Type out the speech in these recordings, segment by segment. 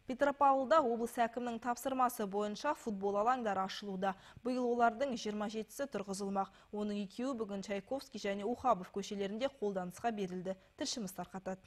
Петропавлда облыс әкімінің тапсырмасы бойынша футбол алаңдары ашылуда. Биыл олардың 27-сі тұрғызылмақ. Оның екеуі бүгін Чайковский және Ухабов көшелерінде қолданысқа берілді. Тілшіміз тарқатады.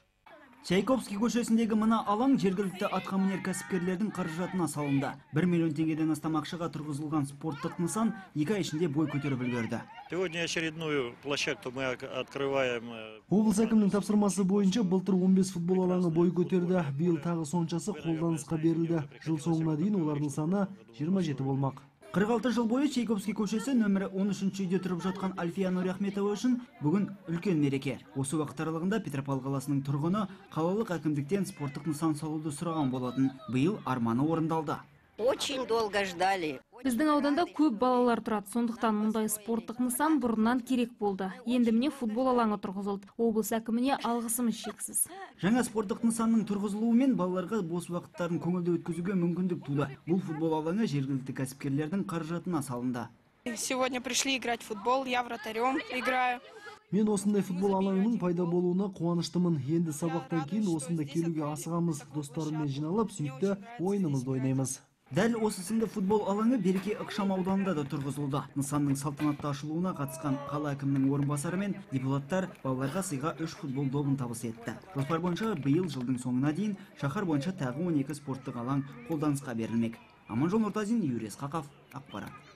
Чайковский көшесіндегі мына алаң жергілікті атқамінер кәсіпкерлердің қаражатына салынды. 1 миллион теңгеден астам ақшаға тұрғызылған спорттық нысан 2 ай ішінде бой көтеріп үлгерді. Сегодня очередную площадку мы открываем. Облыс әкімінің тапсырмасы бойынша былтыр 15 футбол алаңы бой көтерді. Биыл тағы соншасы қолданысқа берілді. Жыл соңына дейін олардың саны 27 болмақ. 46 жыл бойы Чайковский көшесі нөмірі 13 үйде тұрып жатқан Альфия Нұрахметова үшін бүгін үлкен мереке. Осы уақыт аралығында Петропавл қаласының тұрғыны қалалық әкімдіктен спорттық нысан салуды сұраған болатын. Биыл арманы орындалды. Очень долго ждали. Біздің ауданда көп балалар тұрады, сондықтан мұндай спорттық нысан бұрыннан керек болды. Енді міне футбол алаңы тұрғызылды. Облыс әкіміне алғысымыз шексіз. Жаңа спорттық нысанның тұрғызылуымен балаларға бос уақыттарын көңілді өткізуге мүмкіндік туды. Бұл футбол алаңы жергілікті кәсіпкерлердің қаражатына салынды. Сегодня пришли играть в футбол, я вратарем играю. Мен осындай футбол алаңының пайда болуына қуаныштымын. Енді сабақтан кейін осында келуге асығамыз. Достарыммен жиналып, сүйікті ойынымызды ойнаймыз. Дәл осы сынды футбол алаңы Береке ықшам ауданында да тұрғызылды. Нысанның салтанатты ашылуына қатысқан қала әкімінің орынбасары мен депутаттар балаларға сыйға 3 футбол добын табыс етті. Жоспар бойынша биыл жылдың соңына дейін шаһар бойынша тағы 12 спорттық алаң қолданысқа берілмек. Аманжол Нұртазин, Юрий Исқақов, ақпарат.